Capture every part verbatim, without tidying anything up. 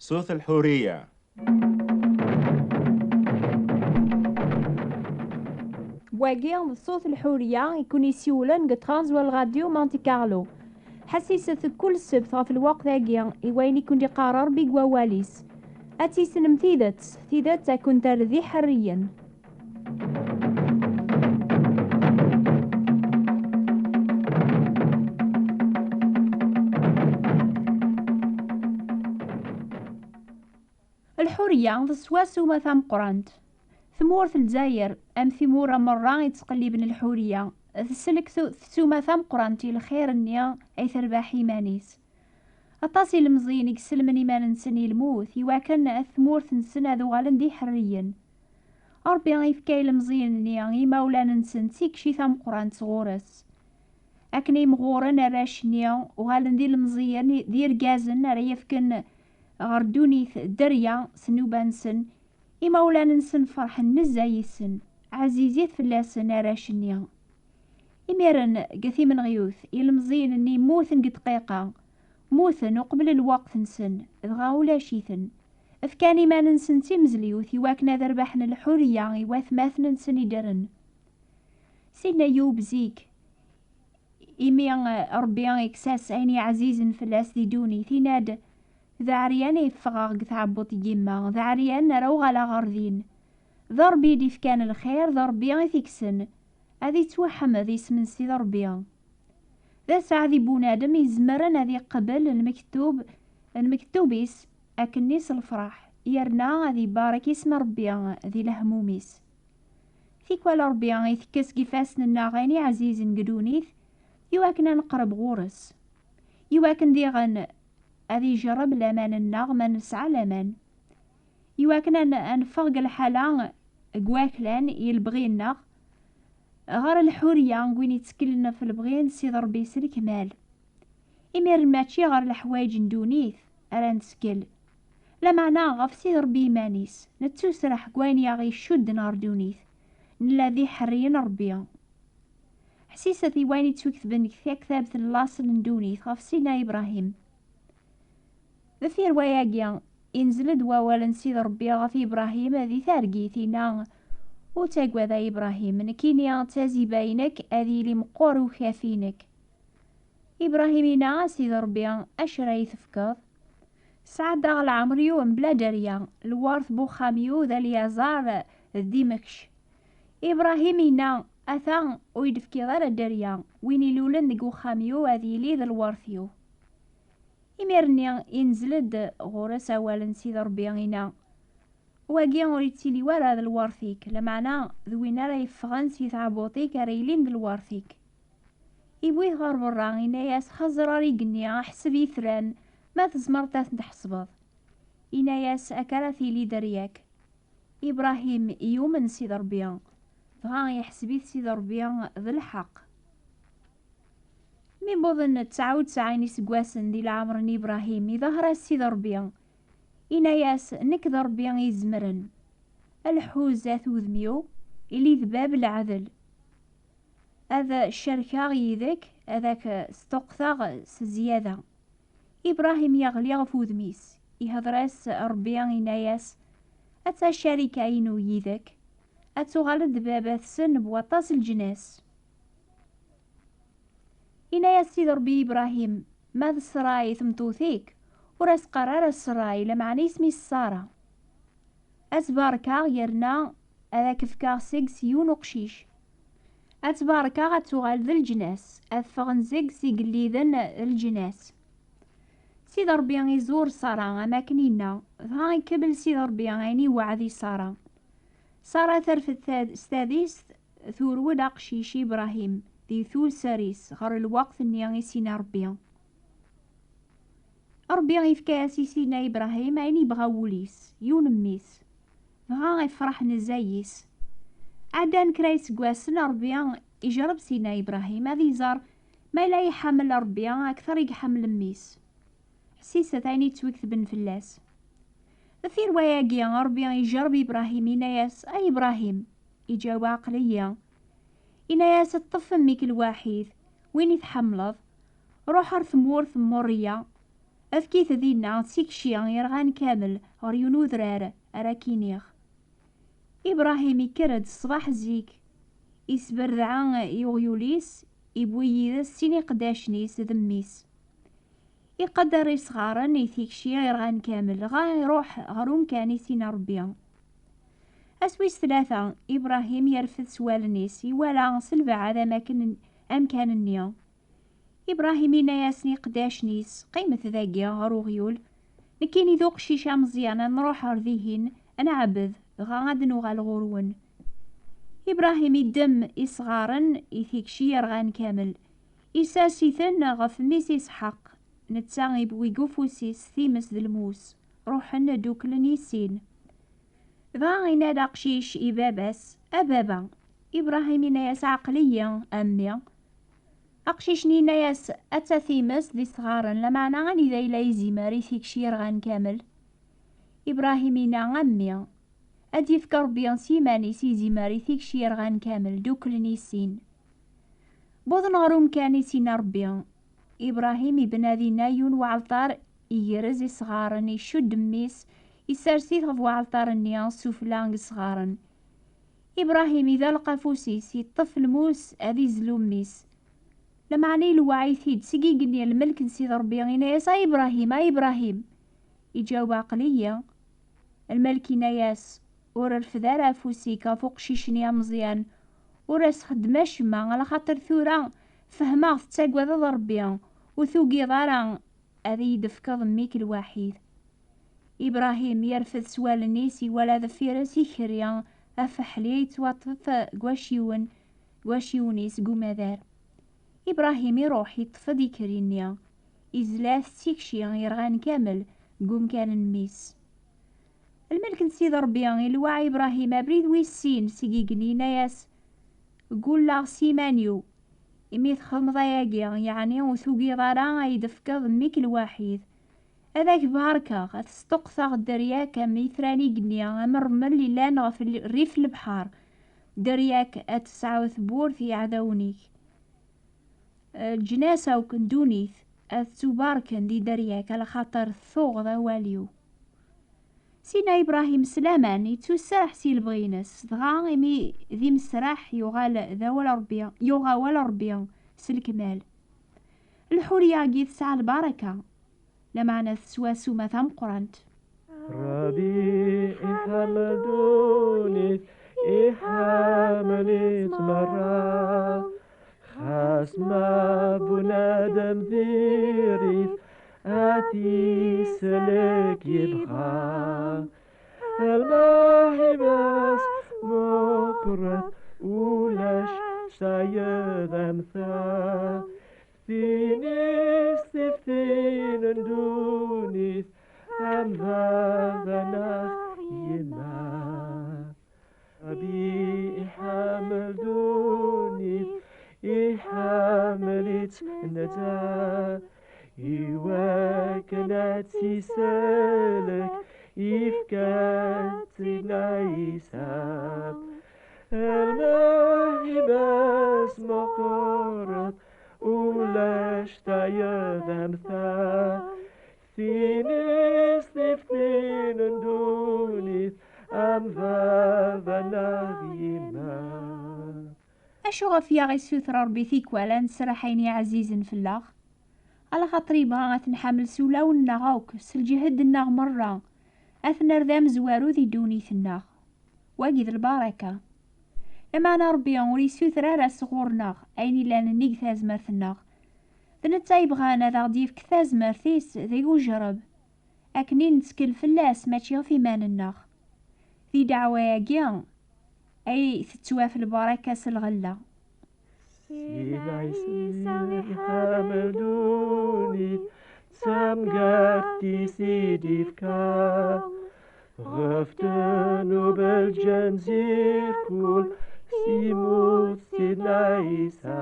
Sut Lḥuriya. Wagi d Sut Lḥuriya i kun-isiwlen deg Transworld Radio Monte Carlo. Ḥassiset kul ssebt ɣef lweqt-agi i wayen i kun-d-iqqar Ṛebbi deg wawal-is. Ad tissnem tidet, tidet ad kun-terr d iḥerriyen. Lḥuriya d swasuma tameqqrant. Tmurt n Lezzayer, am timura merra yettqelliben lḥuriya, teslek tu-, tsuma tameqqrant i lxir-nni ay terbeḥ iman-is. Aṭas ilemẓiyen i iselmen iman-nsen i lmut, iwakken at tmurt-nsen ad uɣalen d iḥerriyen. Ṛebbi yefka ilemẓiyen-nni i imawlan-nsen d tikci tameqqrant ɣur-s. Akken imɣuren arrac-nni uɣalen d ilemẓiyen, d irgazen ara yefken ɣer ddunit dderya s nnuba-nsen, imawlan-nsen ferḥen nezzeh yis-sen, ɛzizit fell-asen arrac-nni. Imiren, deg timenɣiwt, ilemẓiyen-nni mmuten deg dqiqa, mmuten uqbel lweqt-nsen, dɣa ulac-iten. Fkan iman-nsen d timezliwt i wakken ad rbaḥen lḥuriya i watmaten-nsen iddren. Sidna Yub zik, imi, eh, Ṛebbi ikkes-as ayen iɛzizen fell-as di ddunit, yenna-d: "D aɛeryan ay ffɣeɣ deg tɛebbuḍt n yemma, d aɛeryan ara uɣaleɣ ɣer din." D Ṛebbi i d-ifkan lxir, d Ṛebbi i t-ikksen. Ad ittwaḥmed isem n Sidi Ṛebbi. D aseɛdi n bunadem izemren ad iqbel lmektub, lmektub-is akken-nni s lefṛaḥ, yerna ad ibarek isem n Ṛebbi di lehmum-is. Tikwal Ṛebbi itekkes deg ifassen-nneɣ ayen iɛzizen deg ddunit, iwakken ad neqreb ɣur-s, iwakken diɣen ad ijerreb laman-nneɣ ma nesɛa laman, iwakken ad n-, ad neffeɣ deg lḥala deg waklan i lebɣi-nneɣ, ɣer lḥuriya n win yetteklen ɣef lebɣi n Sidi Ṛebbi s lekmal. Imiren mačči ɣer leḥwayeǧ n ddunit ara nettkel, lameɛna ɣef Sidi Ṛebbi iman-is, nettusraḥ deg wayen i aɣ-icudden ɣer ddunit, nella d iḥerriyen n Ṛebbi. Ḥsiset i wayen yettwaketben deg taktabt n laṣel n ddunit ɣef Sidna Ibṛahim. Deffir wayagi, inzel-d wawal n Sidi Ṛebbi ɣef Ibṛahim di targit, inna: "Ur ttagad a Ibṛahim, nekkini d taziba-inek, ad yili meqqer ukafi-inek." Ibṛahim inna: "A Sidi Ṛebbi, acu ara yi-tefkeḍ? Sɛeddaɣ leɛmer-iw mebla dderya, lwert n uxxam-iw d Elyaẓar d Dimekc. Ibṛahim inna: Ata, ur yi-d-tefkiḍ ara dderya, win ilulen deg uxxam-iw ad yili d lwert-iw." Imir-nni, inzel-d ɣur-s awal n Sidi Ṛebbi, inna: "Wagi ur yettili wara d lwert-ik, lameɛna d win ara yeffɣen si tɛebbuḍt-ik ara yilin d lwert-ik." Iwwi-t ɣer berra, inna-yas: "Xeẓẓer ar igenni, ḥseb itran, ma tzemreḍ ad ten-tḥesbeḍ." Inna-yas: "Akka ara tili dderya-k." Ibṛahim yumen Sidi Ṛebbi, dɣa iḥseb-it Sidi Ṛebbi d lḥeqq. Mi wwḍen tesɛa u tesɛin iseggasen di leɛmer n Ibṛahim, iḍher-as Sidi Ṛebbi, inna-yas: "Nekk d Ṛebbi izemren. Lḥu zdat wudem-iw, ili d bab leɛdel. Ad cerkeɣ yid-k, ad ak-sṭuqqteɣ s zzyada." Ibṛahim yeɣli ɣef wudem-is, ihder-as Ṛebbi, inna-yas: "Atta ccarika-inu yid-k, ad tuɣaleḍ d baba-tsen n waṭas n leǧnas." Inna-yas Sidi Ṛebbi i Ibṛahim: "Ma d ṣṣray i tmeṭṭut-ik, ur as-qqar ara ṣṣray, lameɛna isem-is Ṣara. Ad tt-barkeɣ, yerna ad ak-fkeɣ seg-s yiwen uqcic. Ad tt-barkeɣ, ad tuɣal d leǧnas, ad ffɣen seg-s igelliden d leǧnas." Sidi Ṛebbi iẓur Ṣara am akken inna, dɣa ikemmel Sidi Ṛebbi ayen iweɛɛed i Ṣara. Ṣara terfed ta-, s tadist, turew-d aqcic Ibṛahim di tulser-is ɣer lweqt-nni i s-inna Ṛebbi. Ṛebbi ifka-yas i Sidna Ibṛahim ayen yebɣa wul-is, yiwen mmi-s. Dɣa ifreḥ nezzeh yis. Ɛeddan kra iseggasen, Ṛebbi ijerreb Sidna Ibṛahim ad iẓer ma yella iḥemmel Ṛebbi akteṛ i iḥemmel mmi-s. Ḥsiset ayen yettwaketben fell-as. Deffir wayagi, Ṛebbi ijerreb Ibṛahim, inna-yas: "Ay Ibṛahim!" Iǧaweb: "Aql-iyi." Inna-yas: "Ṭṭef mmi-k lwaḥid, win i tḥemmleḍ, ruḥ ar tmurt n Murya, Efk-it dinna d tikci yerɣan kamel ɣer yiwen udrar ara k-iniɣ. Ibrahim ikker-d ṣṣbeḥ zik, isberdeɛ i uɣyul-is, iwwi yid-s sin iqeddacen-is d mmi-s. Iqedder isɣaren i tikci yerɣan kamel, dɣa iruḥ ɣer umkan i s-inna Ṛebbi. Ass wis tlata, Ibrahim yerfed s wallen-is, iwala s lbeɛd amaken-, amkan-nni. Ibrahim inna-yasen i iqeddacen-is: "Qqimet dagi ɣer uɣyul, nekkini d uqcic ameẓyan, ad nruḥ ɣer dihin, ad nɛebbed, dɣa ad d-nuɣal ɣur-wen." Ibrahim iddem isɣaren i tikci yerɣan kamel, isers-iten ɣef mmi-s Isḥaq, netta iwwi deg ufus-is times d lmus, ruḥen dduklen i sin. Dɣa yenna-d aqcic i baba-s: "A baba." Ibrahim yenna-yas: "Ɛqel-iyi, a mmi." Aqcic-nni yenna-yas: "Atta times d isɣaren, lameɛna anida yella izimer i tikci yerɣan kamel?" Ibrahim yenna: "A mmi, ad d-yefk Ṛebbi s yiman-is izimer i tikci yerɣan kamel, dduklen i sin." Wwḍen ɣer umkan i s-inna Ṛebbi. Ibrahim ibna dinna yiwen uɛalṭar, igrez isɣaren, icudd mmi-s, isers-it ɣef uɛalṭar-nni sufella n yesɣaren. Ibrahim idaleq afus-is, iṭṭef lmus ad izlu mmi-s. Lameɛna ilweɛ-it-id seg igenni lmelk n Sidi Ṛebbi, inna-yas: "A Ibrahim, a Ibrahim!" Iǧaweb: "Aql-iyi." Lmelk inna-yas: "Ur rfed ara afus-ik ɣef uqcic-nni ameẓyan, ur as-xeddem acemma, alaxaṭer tura fehmeɣ tettagadeḍ Ṛebbi, ur tugiḍ ara ad iyi-d-tefkeḍ mmi-k lwaḥid." Ibrahim yerfed s wallen-is, iwala deffir-s ikerri afeḥli yettwaṭṭef deg waciwen, deg waciwen-is deg umadar. Ibrahim iruḥ, iṭṭef-d ikerri-nni, izla-t d tikci yerɣan kamel deg umkan n mmi-s. Lmelk n Sidi Ṛebbi ilweɛ Ibrahim abrid wis sin seg igenni, inna-yas: "Gulleɣ s iman-iw, imi txedmeḍ ayagi, yeɛni ur tugiḍ ara ad yi-d-tefkeḍ mmi-k lwaḥid, ad ak-barkeɣ, ad sṭuqteɣ dderya-k am itran igenni, am ṛṛmel yellan ɣef l-, rrif n lebḥer. Dderya-k ad tesɛu tewwurt i yiɛdawen-ik. Leǧnas akk n ddunit ad ttubarken di dderya-k, alaxaṭer tuɣeḍ awal-iw." Sina Ibrahim s laman, yettuserreḥ si lebɣi-ines, dɣa imi d imesraḥ, yuɣal d awal Ṛebbi, yuɣ awal Ṛebbi s lekmal. Lḥuriya-agi tesɛa lbaraka, lameɛna teswa ssuma tameqqrant. Ṛebbi iḥemmel ddunit, iḥemmel-itt merra. Xas ma bunadem diri-t, ad t-isellek yebɣa. Lmahiba-s meqqret, ulac tayeḍ am ta. Tin i s-tiftin n ddunit, am baba neɣ yemma. Ṛebbi iḥemmel ddunit, iḥemmel-itt netta, iwakken ad tt-isellek, yefka-tt-id Ɛisa. Lmahiba-s meqqret, ulac tayeḍ am ta. Tin i s-tiftin n ddunit, am baba neɣ yemma. Acu ɣef i aɣ-issuter Ṛebbi tikwal ad nesraḥ ayen iɛzizen fell-aɣ? Alaxaṭer yebɣa ad t-nḥamel s ulawen-nneɣ akk, s lǧehd-nneɣ merra, ad t-nerr d amezwaru di ddunit-nneɣ. Wagi d lbaraka. Lameɛna Ṛebbi ur yessuter ara sɣur-neɣ ayen illan nnig tazmert-nneɣ. D netta yebɣan ad aɣ-d-yefk tazmert-is deg ujreb, akken i nettkel fell-as, mačči ɣef iman-nneɣ. Di ddeɛwa-agi ay tettwaf lbaraka s lɣella. Sidi Ɛisa iḥemmel ddunit, d tamgerṭ-is i d-ifka. Ɣef ddnub lǧenz irkul, s yemmut Sidna Ɛisa.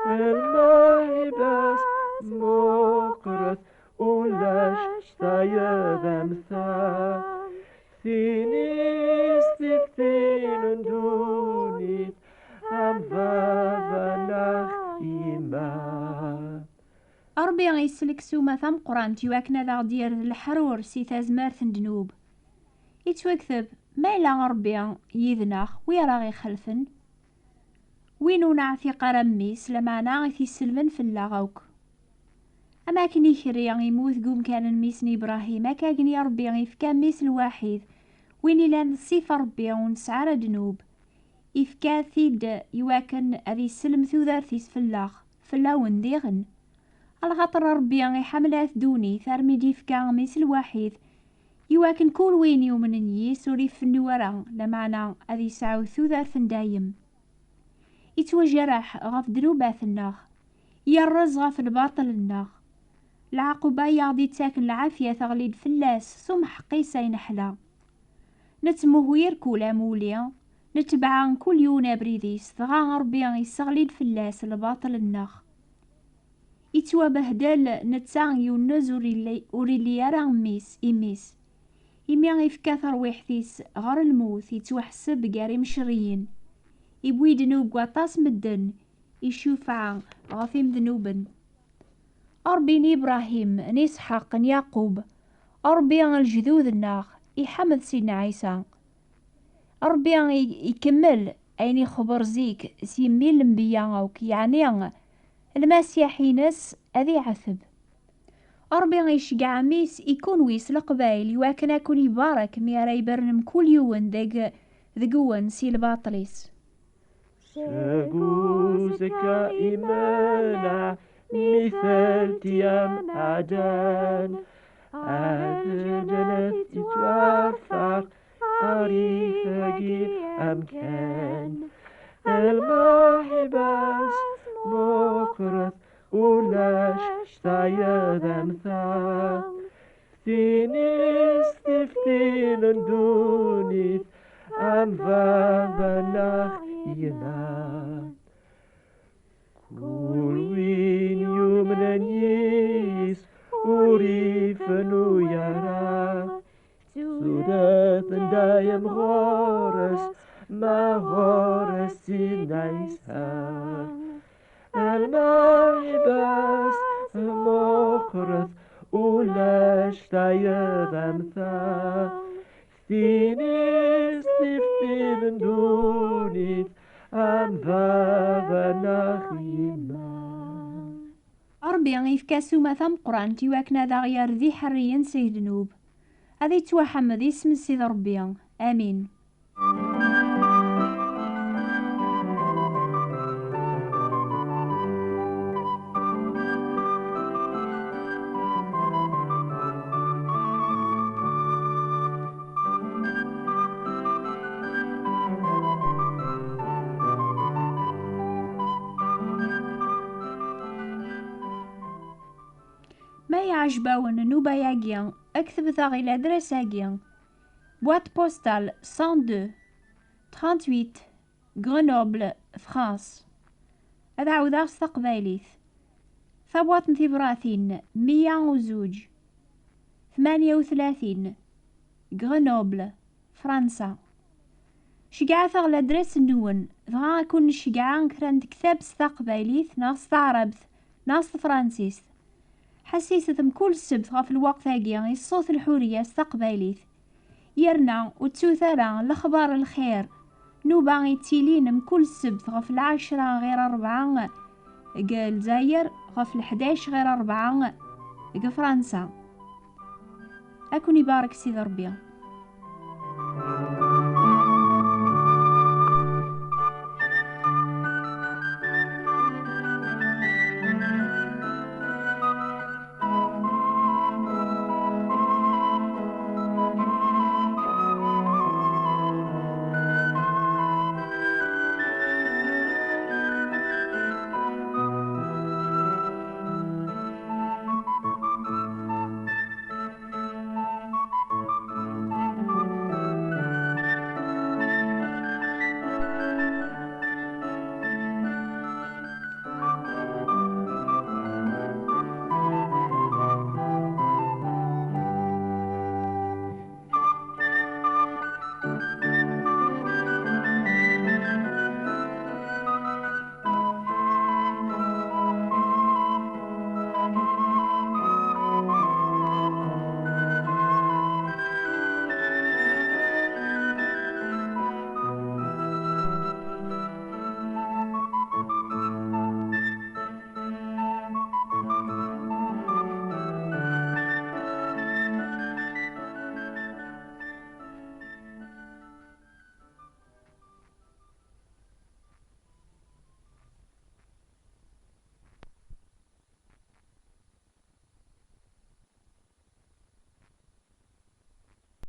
Lmahiba-s meqqret, ulac tayeḍ am ta. Tin i s-tiftin n ddunit, am baba neɣ yemma. Ṛebbi isellek ssuma tameqqrant iwakken ad aɣ-d-yerr d leḥrur si tazmert n ddnub. Ittwakteb, ma yella Ṛebbi yid-neɣ, wi ara ɣ-ixelfen? Win ur neɛtiq ara mmi-s, lameɛna i t-isellmen fell-aɣ akk. Am akken ikerri immut deg umkan n mmi-s n Ibṛahim, akka akken i Ṛebbi ifka mmi-s lwaḥid, win ilan d ṣṣifa Ṛebbi ur nesɛi ara ddnub, ifka-t-id iwakken ad isellem tudert-is fell-aɣ, fell-awen diɣen. Alaxaṭer Ṛebbi iḥemmel-at ddunit armi d-ifka mmi-s lwaḥid, iwakken kul win yumnen yis ur ifennu ara, lameɛna ad yesɛu tudert n dayem. Ittwajerreḥ ɣef ddnubat-nneɣ, yerreẓ ɣef lbaṭel-nneɣ. Lɛaquba i aɣ-d-ittaken lɛafya teɣli-d fell-as s umḥeqqis ay neḥla. Nettmuhu irkul amuli, netbeɛ kul yiwen abrid-is, dɣa Ṛebbi isseɣli-d fell-as lbaṭel-nneɣ. Ittwabehdel netta yunez ur illi, ur illi ara mmi-s, imi-s. Imi ifka tarwiḥt-is ɣer lmut, ittwaḥseb gar imcerriyen. Iwwi ddnub n waṭas medden, icufeɛ ɣef imednuben. Ṛebbi n Ibṛahim, n Isḥaq, n Yaqub, Ṛebbi n lejdud-nneɣ, iḥemmed Sidna Ɛisa. Ṛebbi i-, ikemmel ayen ixebber zik s yimmi n lenbiya akk, yeɛni Lmasiḥ-ines ad iɛeteb. Ṛebbi iceggeɛ mmi-s i kunwi s Leqbayel iwakken ad ken-ibarek mi ara ibernem kul yiwen deg, deg-wen si lbaṭel-is. Seg uzekka imenɛen mi teltiyem ɛeddan, ad ǧǧen tettwaffeɣ ar ifagi amkan. Lmaḥiba-s meqqret, ulac tayeḍ am ta. Tin i s-tiftin n ddunit, am baba neɣ yemma. Kul win yumnen yis ur ifennu ara. Tudert n dayem ɣur-s, ma ɣur-s Sidna Ɛisa. Lmaḥiba-s meqqret, ulac tayeḍ am ta. Tin i s-tiftin n ddunit, am baba neɣ yemma. Ṛebbi ifka ssuma tameqqrant iwakken ad aɣ-yerr d iḥerriyen seg ddnub. Ad ittwaḥemmed isem n Sidi Ṛebbi. Amin. Ma iɛjeb-awen nnuba-agi, ktebet-aɣ i ladres-agi: boîte postale cent deux, trente-huit, Grenoble, France. Ad ɛawdeɣ s taqbaylit. Tabwaṭ n tibratin meyya u zuǧ, tmanya u tlatin, Grenoble, Fransa. Ceggɛet-aɣ ladres-nwen, dɣa ad ken-nceggeɛ kra n tektabt s taqbaylit neɣ s taɛrabt neɣ s tefransist. Ḥesset mkul ssebt ɣef lweqt-agi i Ṣṣut Lḥuriya s taqbaylit. Yerna ur ttut ara lexbar n lxir, nnuba ittilin mkul ssebt ɣef lɛecra ɣir rebɛa deg Lezzayer, ɣef leḥdac ɣir rebɛa deg Fransa. Ad ken-ibarek Sidi Ṛebbi.